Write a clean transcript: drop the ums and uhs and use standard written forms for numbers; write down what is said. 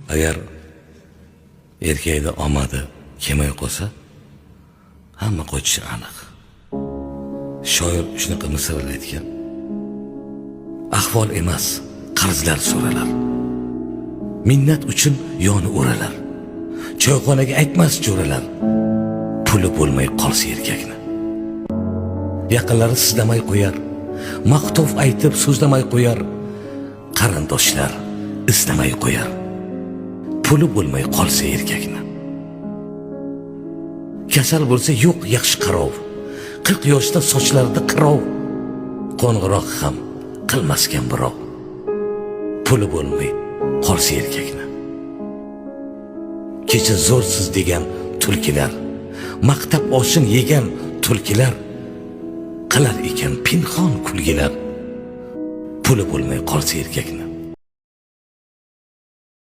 Agar erkakda omadi kelmay qolsa, hamma qochishi aniq. Shoir shunaqa misralar aytgan: ahvol emas, qarzlar so'ralar, minnat uchun yoni o'ralar, choyxonaga aytmas jo'ralar, puli bo'lmay qolsa erkakni. Yaqinlari sizlamay qo'yar, maqtov aytib so'zlamay qo'yar, qarindoshlar izlamay qo'yar, puli bo'lmay qolsa erkakni. Kasal bo'lsa, yo'q yaxshi qarov, 40 yoshda sochlarida qirov, qo'ng'iroq ham qilmaskan birov, puli bo'lmay qolsa erkakni. Kecha zo'rsiz degan tulkilar, maqtab oshin yegan tulkilar, qilar ekan pinhon kulgilar, puli bo'lmay qolsa erkakni.